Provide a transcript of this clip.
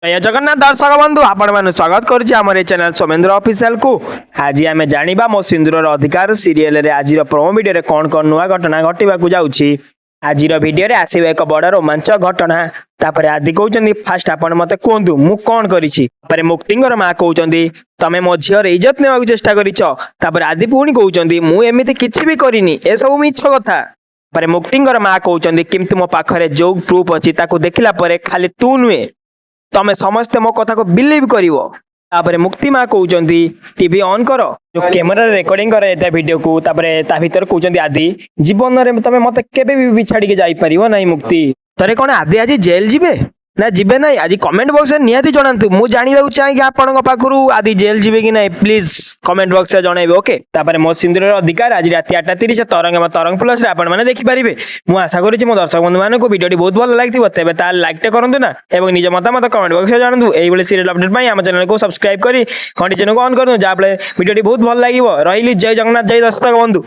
ଜୟ ଜଗନ୍ନାଥ ଦର୍ଶକ ବନ୍ଧୁ, ଆପଣମାନଙ୍କୁ ସ୍ୱାଗତ କରୁଛି ଆମର ଏ ଚ୍ୟାନେଲ ସୌମେନ୍ଦ୍ର ଅଫିସିଆଲକୁ। ଆଜି ଆମେ ଜାଣିବା ମୋ ସିନ୍ଦୁରର ଅଧିକାର ସିରିଏଲରେ ଆଜିର ପ୍ରୋମୋ ଭିଡ଼ିଓରେ କ'ଣ କ'ଣ ନୂଆ ଘଟଣା ଘଟିବାକୁ ଯାଉଛି। ଆଜିର ଭିଡ଼ିଓରେ ଆସିବ ଏକ ବଡ଼ ରୋମାଞ୍ଚ ଘଟଣା। ତାପରେ ଆଦି କହୁଛନ୍ତି, "ଫାଷ୍ଟ ଆପଣ ମତେ କୁହନ୍ତୁ, ମୁଁ କ'ଣ କରିଛି?" ତାପରେ ମୁକ୍ତିଙ୍କର ମା କହୁଛନ୍ତି, "ତମେ ମୋ ଝିଅର ଇଜ୍ଜତ ନେବାକୁ ଚେଷ୍ଟା କରିଛ।" ତାପରେ ଆଦି ପୁଣି କହୁଛନ୍ତି, "ମୁଁ ଏମିତି କିଛି ବି କରିନି, ଏସବୁ ମିଛ କଥା।" ତାପରେ ମୁକ୍ତିଙ୍କର ମା କହୁଛନ୍ତି, "କିନ୍ତୁ ମୋ ପାଖରେ ଯୋଉ ପ୍ରୁଫ୍ ଅଛି, ତାକୁ ଦେଖିଲା ପରେ ଖାଲି ତୁ ନୁହେଁ, ତମେ ସମସ୍ତେ ମୋ କଥାକୁ ବିଲିଭ୍ କରିବ।" ତାପରେ ମୁକ୍ତି ମା କହୁଛନ୍ତି, "ଟିଭି ଅନ୍ କର, ଯୋଉ କ୍ୟାମେରାରେ ରେକର୍ଡିଂ କରାଯାଇଥାଏ ଭିଡିଓକୁ।" ତାପରେ ତା ଭିତରେ କହୁଛନ୍ତି ଆଦି, "ଜୀବନରେ ତମେ ମତେ କେବେ ବି ଛାଡିକି ଯାଇପାରିବ ନାହିଁ ମୁକ୍ତି।" ତରେ କଣ ଆଦି ଆଜି ଜେଲ୍ ଯିବେ ନା ଯିବେ ନାହିଁ? ଆଜି କମେଣ୍ଟ ବକ୍ସରେ ନିହାତି ଜଣାନ୍ତୁ। ମୁଁ ଜାଣିବାକୁ ଚାହେଁ କି ଆପଣଙ୍କ ପାଖରୁ, ଆଦି ଜେଲ୍ ଯିବେ କି ନାହିଁ? ପ୍ଲିଜ କମେଣ୍ଟ ବକ୍ସରେ ଜଣାଇବେ, ଓକେ। ତାପରେ ମୋ ସିନ୍ଦୁରର ଅଧିକାର ଆଜି ରାତି 8:30 ତରଙ୍ଗ ଏବଂ ତରଙ୍ଗ ପ୍ଲସରେ ଆପଣମାନେ ଦେଖିପାରିବେ। ମୁଁ ଆଶା କରୁଛି ମୋ ଦର୍ଶକ ବନ୍ଧୁମାନଙ୍କୁ ଭିଡ଼ିଓଟି ବହୁତ ଭଲ ଲାଗିଥିବ। ତେବେ ତାହେଲେ ଲାଇକ୍ଟେ କରନ୍ତୁ ନା ଏବଂ ନିଜ ମତାମତ କମେଣ୍ଟ ବକ୍ସରେ ଜଣାନ୍ତୁ। ଏଇଭଳି ସିରିଏଲ ଅପଡେଟ୍ ପାଇଁ ଆମ ଚ୍ୟାନେଲକୁ ସବସ୍କ୍ରାଇବ କରି ଘଣ୍ଟି ଚିହ୍ନକୁ ଅନ୍ କରନ୍ତୁ, ଯାହାଫଳରେ ଭିଡ଼ିଓଟି ବହୁତ ଭଲ ଲାଗିବ। ରହିଲି, ଜୟ ଜଗନ୍ନାଥ, ଜୟ ଦର୍ଶକ ବନ୍ଧୁ।